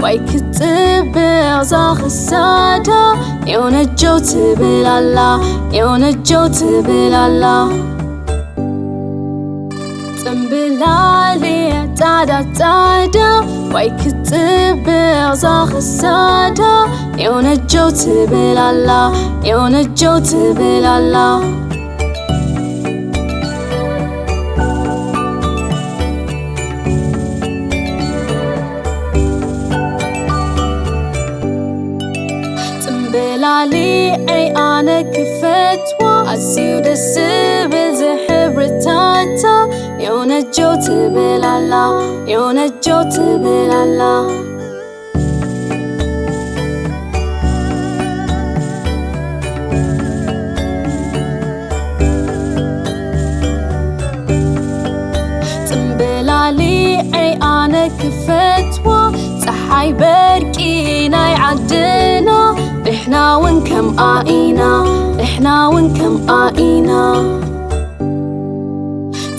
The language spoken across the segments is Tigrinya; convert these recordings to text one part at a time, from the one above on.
ዋይ ክትጽብቕ እዛ ክሳዳ፣ ኔው ነጀው ትብል ኣላ፣ ኔው ነጀው ትብል ኣላ። ጽምብላሊዕ ጻዕዳ ጻዕዳ፣ ዋይ ክትጽብቕ እዛ ክሳዳ፣ ኔው ነጀው ትብል ኣላ፣ ኔው ነጀው ትብል ኣላ። ጽምብላሊዐይ ኣነ ክፈትዋ፣ ኣዝዩ ደስ ዝብል ዝሕብርታታ፣ ኔው ነጀው ትብል ኣላ፣ ኔው ነጀው ትብል ኣላ። ጽምብላሊዐይ ኣነ ክፈትዋ፣ ጸሓይ በርቂ ናይ ዓድና፣ ንሕና እውን ከምኣ ኢና፣ ንሕና እውን ከምኣ ኢና።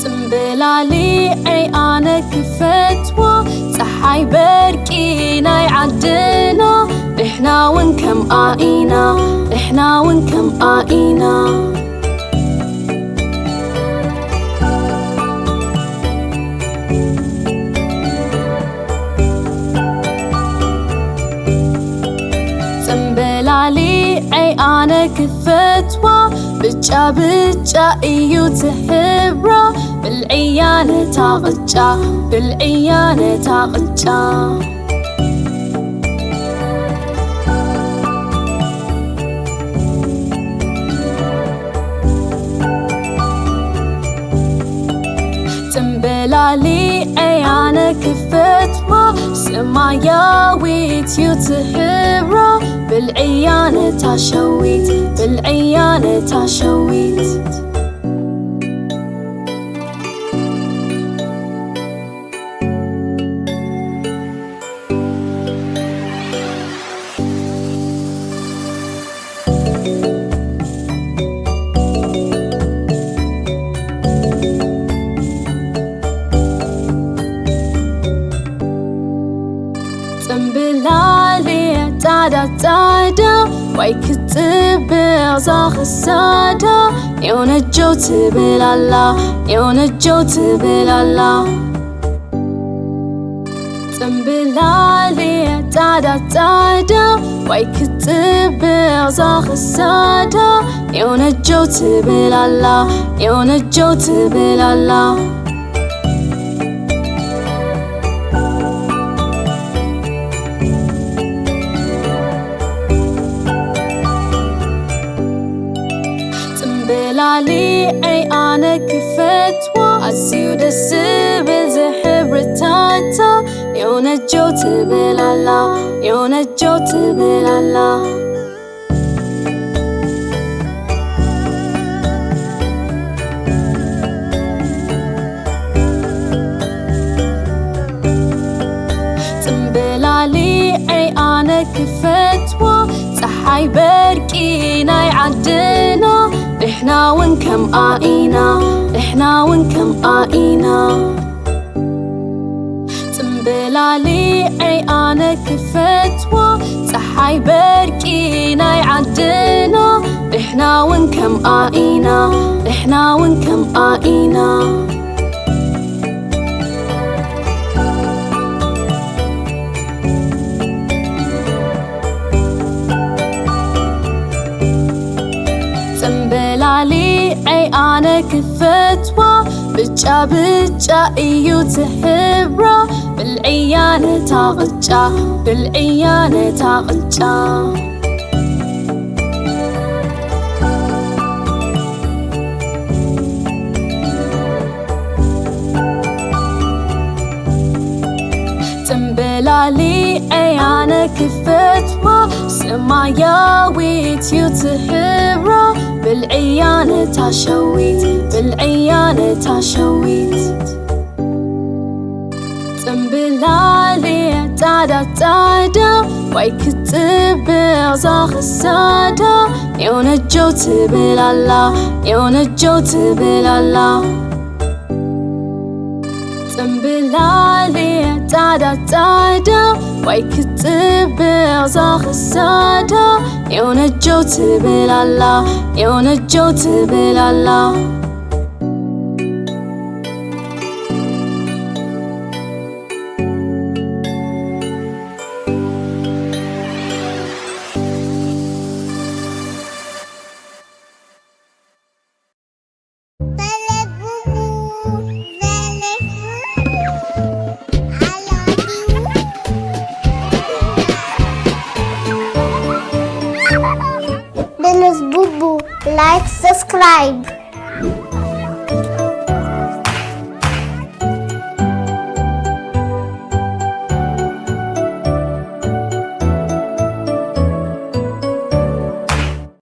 ጽምብላሊዐይ ኣነ ክፈትዋ፣ ጸሓይ በርቂ ናይ ዓድና፣ ንሕና እውን ከምኣ ኢና፣ ንሕና እውን ከምኣ ኢና። ጽምብላሊዐይ ኣነ ክፈትዋ፣ ብጫ ብጫ እዩ ትሕብራ፣ ብልዕያ ነታ ቅጫ፣ ብልዕያ ነታ ቅጫ። ጽምብላሊዐይ ኣነ ክፈትዋ፣ ሰማያዊት እዩ ትሕብራ፣ ብልዕያ ነታ ሸዊት፣ ብልዕያ ነታ ሸዊት። ጽምብላሊዕ ጻዕዳ ጻዕዳ፣ ዋይ ክትጽብቕ እዛ ክሳዳ፣ ኔው ነጀው ትብል ኣላ፣ ኔው ነጀው ትብል ኣላ። ጽምብላሊዕ ጻዕዳ ጻዕዳ፣ ዋይ ክትጽብቕ እዛ ክሳዳ፣ ኔው ነጀው ትብል ኣላ፣ ኔው ነጀው ትብል ኣላ። ጽምብላሊዐይ ኣነ ክፈትዋ፣ ኣዝዩ ደስ ዝብል ዝሕብርታታ፣ ኔው ነጀው ትብል ኣላ፣ ኔው ነጀው ትብል ኣላ። ጽምብላሊዐይ ኣነ ክፈትዋ፣ ጸሓይ በርቂ ናይ ዓድና፣ ንሕና እውን ከምኣ ኢና፣ ንሕና እውን ከምኣ ኢና። ጽምብላሊዐይ ኣነ ክፈትዋ፣ ጸሓይ በርቂ ናይ ዓድና፣ ንሕና እውን ከምኣ ኢና፣ ንሕና እውን ከምኣ ኢና። ጽምብላሊዐይ ኣነ ክፈትዋ፣ ብጫ ብጫ እዩ ትሕብራ፣ ብልዕያ ነታ ቅጫ፣ ብልዕያ ነታ ቅጫ። ጽምብላሊዐይ ኣነ ክፈትዋ፣ ሰማያዊት እዩ ትሕብራ፣ ብልዕያ ነታ ሸዊት፣ ብልዕያ ነታ ሸዊት። ጽምብላሊዕ ጻዕዳ ጻዕዳ፣ ዋይ ክትጽብቕ እዛ ክሳዳ፣ ኔው ነጀው ትብል ኣላ፣ ኔው ነጀው ትብል ኣላ። እምብላል እየ ጻዳ ጻዳ ዋይ ክትጽብቕ ዛኽሳዳ ኔውነጀው ትብል ኣላ ኔውነጀው ትብል ኣላ። Belus bubu, like, subscribe.